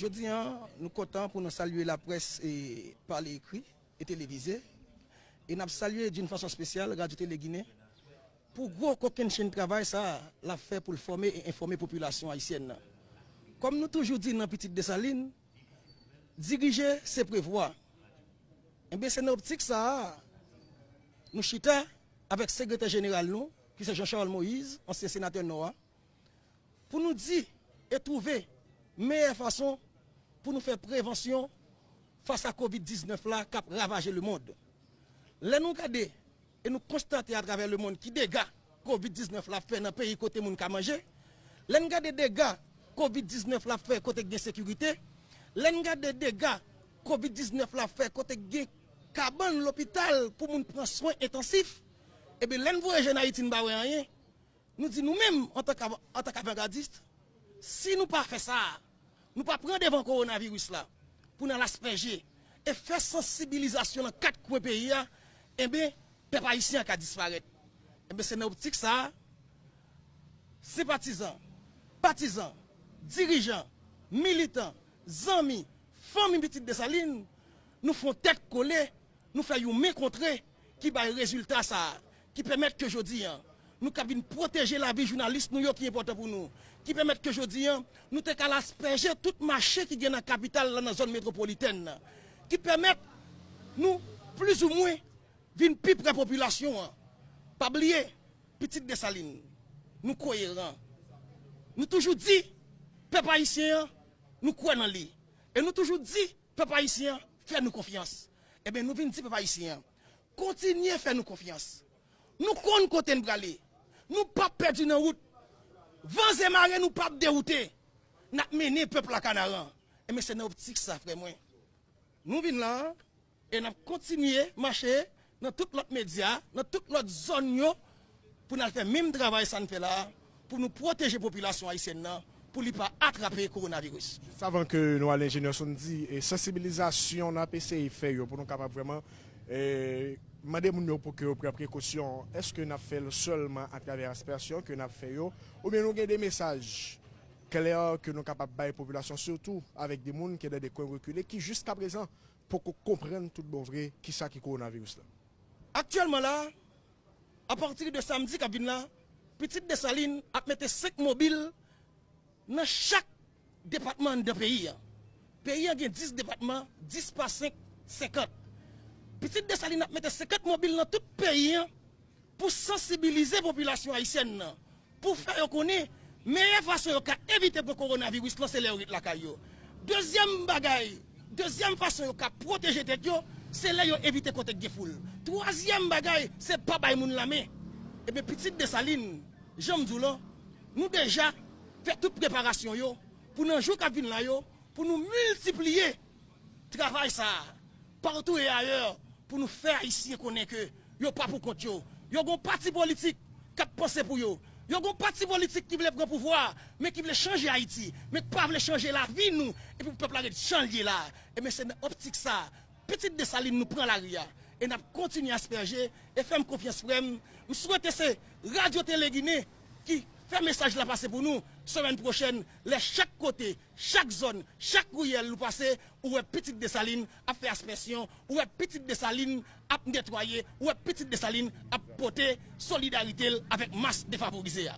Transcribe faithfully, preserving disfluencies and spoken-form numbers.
Jodi a, nou kontan pou nou salye laprès e pale ekri e televize. E n ap salye d'une façon spéciale Radyo Tele Ginen pou gwo kokennchenn travay sa a l ap fè pou l fòme e enfòme popilasyon ayisyèn nan. Kòm nou toujou di nan Pitit Desalin, dirije se prevwa. Enben, se nan optik sa a, nou chita avèk sekretè jeneral nou, ki se Jean Charles Moïse, ansyen senatè Nò a, pou nou di e twouve meyè fason pou nou fè prevansyon fas a kovid diznèf la k ap ravaje lemonn. Lè nou gade e nou konstate atravè lemonn ki dega kovid diznèf la ap fè nan peyi kote moun ka manje, lè n gade dega kovid diznèf la ap fè kote k gen sekirite, lè n gade dega kovid diznèf la ap fè kote k gen kabann lopital pou moun pran swen entansif, ebyen, lè n voye je n Ayiti, n pa wè anyen. Nou di nou menm, antank, antank avangadis, si nou pa fè sa, nou pa pran devan kowonaviris la pou n al aspèje e fè sansibilizasyon nan kat kwen peyi a, enben, pèp ayisyen an ka disparèt. Enben, se nan optik sa a, senpatizan, patizan, dirijan, militan, zanmi, fanmi Pitit Desalin, nou fè yon tèt kole, nou fè yon men kontre ki bay rezilta sa a, ki pèmèt ke jodi a, nou ka vin pwoteje lavi jounalis nou yo ki enpòtan pou nou, ki pèmèt ke jodi a, nou te ka al aspèje tout mache ki gen nan kapital la, nan zòn metwopolitèn nan, ki pèmèt nou plizoumwen vin pi pre popilasyon an. Pa bliye, Pitit Desalin, nou koyeran. Nou toujou di, pèp ayisyen an, nou kwè nan li. E nou toujou di, pèp ayisyen an fè nou konfyans. Ebyen, nou vin di pèp ayisyen an, kontinye fè nou konfyans. Nou konn kote n prale. Nou p ap pèdi nan wout. Van e mare, nou p ap dewoute. N ap mennen pèp la Kanaran. Ebyen, se nan optik sa, frè mwen, nou vin la a, e n ap kontinye mache nan tout lòt medya, nan tout lòt zòn yo, pou n al fè menm travay sa n fè la a, pou nou pwoteje popilasyon ayisyèn nan, pou li pa atrape kowonaviris. Jis avan ke nou ale, Enjenyè Sondy, e sansibilizasyon n ap eseye fè yo pou nou kapab vrèman, e, mande moun yo pou ke yo pran prekosyon, èske n ap fè l sèlman atravè aspèsyon ke n ap fè yo, oubyen nou gen de mesaj klè ke nou kapab bay popilasyon, sitou avèk de moun ki nan de kwen rekile, ki jiskaprezan poko konprann tout bon vre kisa ki kowonaviris la? Aktyèlman la, apati de samdi k ap vin la, Pitit Desalin ap mete senk mobil nan chak depatman anndan peyi a. Peyi a gen dis depatman, dis pa senk, senkant. Pitit Desalin ap mete senkant mobil nan tout peyi a pou sansibilize popilasyon ayisyèn nan, pou fè yo konnen meyè fason yo ka evite pran kowonaviris lan, se lè yo ret lakay yo. Dezyèm bagay, dezyèm fason yo ka pwoteje tèt yo, se lè yo evite kote k gen foul. Twazyèm bagay, se pa bay moun lanmen. Ebyen, Pitit Desalin, jan m di w lan, nou deja fè tout preparasyon yo pou nan jou k ap vin la yo, pou nou miltipliye travay sa a, partou e ayè, pou nou fè Ayisyen konnen ke yo pa pou kont yo. Yo gon pati politik k ap panse pou yo. Yo gon pati politik ki vle pran pouvwa a, men ki vle chanje Ayiti, men k pa vle chanje lavi nou, epi pou pèp la ret jan l ye la a. Ebyen, se nan optik sa a, Pitit Desalin, nou pran lari a, e n ap kontinye aspèje, e fè m konfyans, frè m. M swete se Radyo Tele Ginen ki fè mesaj la pase pou nou. Semèn pwochèn, lè chak kote, chak zòn, chak riyèl ou pase, ou wè Pitit Desalin ap fè aspèsyon, ou wè Pitit Desalin ap netwaye, ou wè Pitit Desalin ap pote solidarite l avèk mas defavorize a.